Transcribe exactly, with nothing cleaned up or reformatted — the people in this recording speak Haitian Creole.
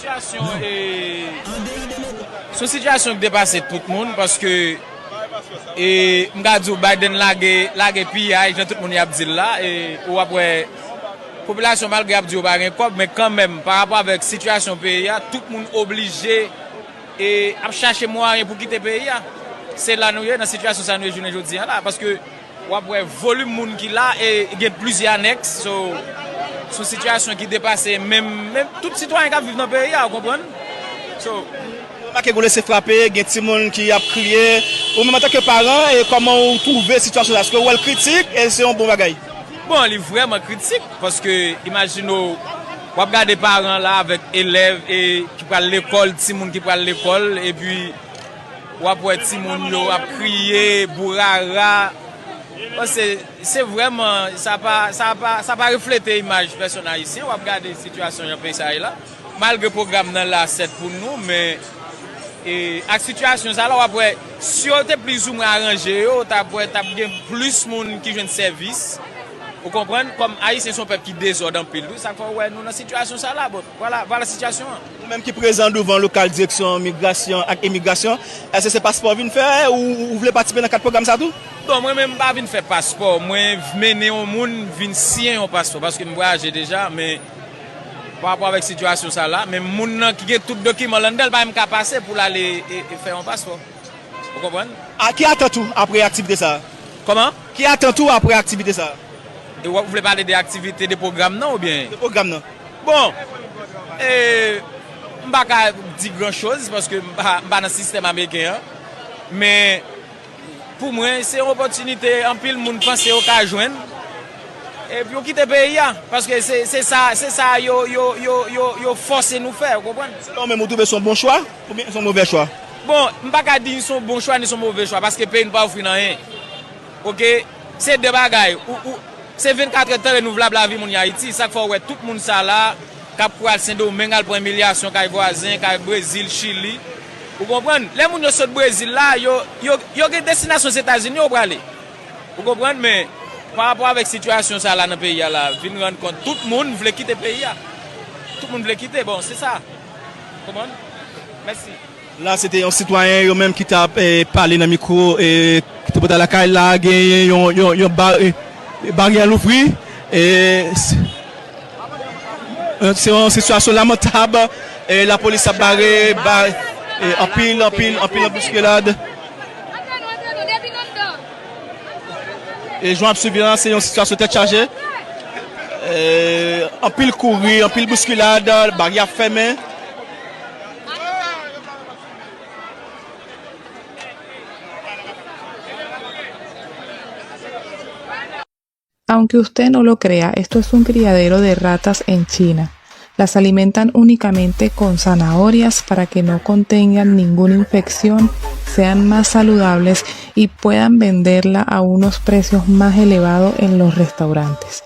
Sitiyasyon, e, se yon sitiyasyon ki depase tout moun, paske, e, m ka di w, Biden lage, lage piyay, jan tout moun y ap di l la, e, ou ap wè, popilasyon, malgre y ap di yo pa gen kòb, men kanmenm, pa rapò avèk sitiyasyon peyi a, tout moun oblije, e, ap chache mwayen pou kite peyi a. Se la nou ye, nan sitiyasyon sa nou ye jounen jodi a la, paske w ap wè volim moun ki la e gen plizyè anèks. So, se yon sitiyasyon ki depase menm, menm tout sitwayen k ap viv nan peyi a, ou konprann? So, remake gen lese frape, gen timoun ki ap kriye. Ou menm antanke paran, e kòman ou twouve sitiyasyon sa? Èske ou wè l kritik e se yon bon bagay? Bon, li vrèman kritik, paske imajine w, w ap gade paran la avèk elèv e ki pral lekòl, timoun ki pral lekòl, epi w ap wè timoun yo ap kriye, bourara. Bon, se, se vrèman, sa pa, sa pa, sa pa reflete imaj pèsòn ayisyen. W ap gade sitiyasyon jan peyi sa ye la. Malgre pwogram nan la sèt pou nou, men, e, ak sitiyasyon sa la, w ap wè, si yo te plizoumwen aranje yo, w t ap wè, t ap gen plis moun ki jwenn sèvis. Ou konprann? Kòm ayisyen se yon pèp ki dezòd anpil tou, sa k fè w wè nou nan sitiyasyon sa la. Bon, vwala, vwala sitiyasyon an. Ou menm ki prezan douvan lokal direksyon migrasyon ak imigrasyon, èske se paspò w vin fè ou, ou vle patisipe nan kad pwogram sa tou? Bon, mwen menm m pa vin fè paspò, mwen mennen yon moun vin siyen yon paspò, paske m vwayaje deja, men pa rapò avèk sitiyasyon sa la, men moun nan ki gen tout dokiman l anndan l pa menm ka pase pou l ale e, e fè yon paspò. Ou konprann? A, ki atant ou apre aktivite sa a? Kòman? Ki atant ou apre aktivite sa a? E w ap, ou vle pale de aktivite de pwogram nan oubyen? De pwogram nan. Bon, e, m pa ka di gran choz paske m pa, m pa nan sistèm ameriken an. Men pou mwen, se yon opòtinite anpil moun panse yo ka jwenn. Epi yo kite peyi a, paske se, se sa, se sa yo, yo, yo, yo, yo fòse nou fè, ou konprann? Selon ou menm, ou twouve se yon bon chwa oubyen se yon move chwa? Bon, m pa ka di ni se yon bon chwa, ni se yon move chwa, paske peyi n pa ofri n anyen. Oke? Se de bagay. Ou, ou, se vennkat è tan renouvlab lavi moun Ayiti. Sa k fè w wè tout moun sa la k ap kouri al Sendomeng, al pran imilyasyon kay vwazen, kay Brezil, Chili. Ou konprann? Lè moun yo sot Brezil la, yo, yo, yo gen destinasyon Ozetazini yo prale. Ou konprann? Men, pa rapò avèk sitiyasyon sa la nan peyi a la, vin rann kont, tout moun vle kite peyi a. Tout moun vle kite. Bon, se sa. Konprann? Mèsi. La, se te yon sitwayen, yo menm ki t ap, eh, pale nan mikwo, eh, ki te pote lakay la, genyen yon, yon, yon ba-, eh, baryè louvri, eh, s-, eh, se yon sitiyasyon lamantab, eh, lapolis ap bare, ba-, eh, anpil, anpil, anpil, anpil bouskelad. E jan w ap swiv la, se yon sitiyasyon tèt chaje. Eh, anpil kouri, anpil bouskilad, baryè ap fèmen. Aunque usted no lo crea, esto es un criadero de ratas en China. Las alimentan únicamente con zanahorias para que no contengan ninguna infección, sean más saludables y puedan venderla a unos precios más elevados en los restaurantes.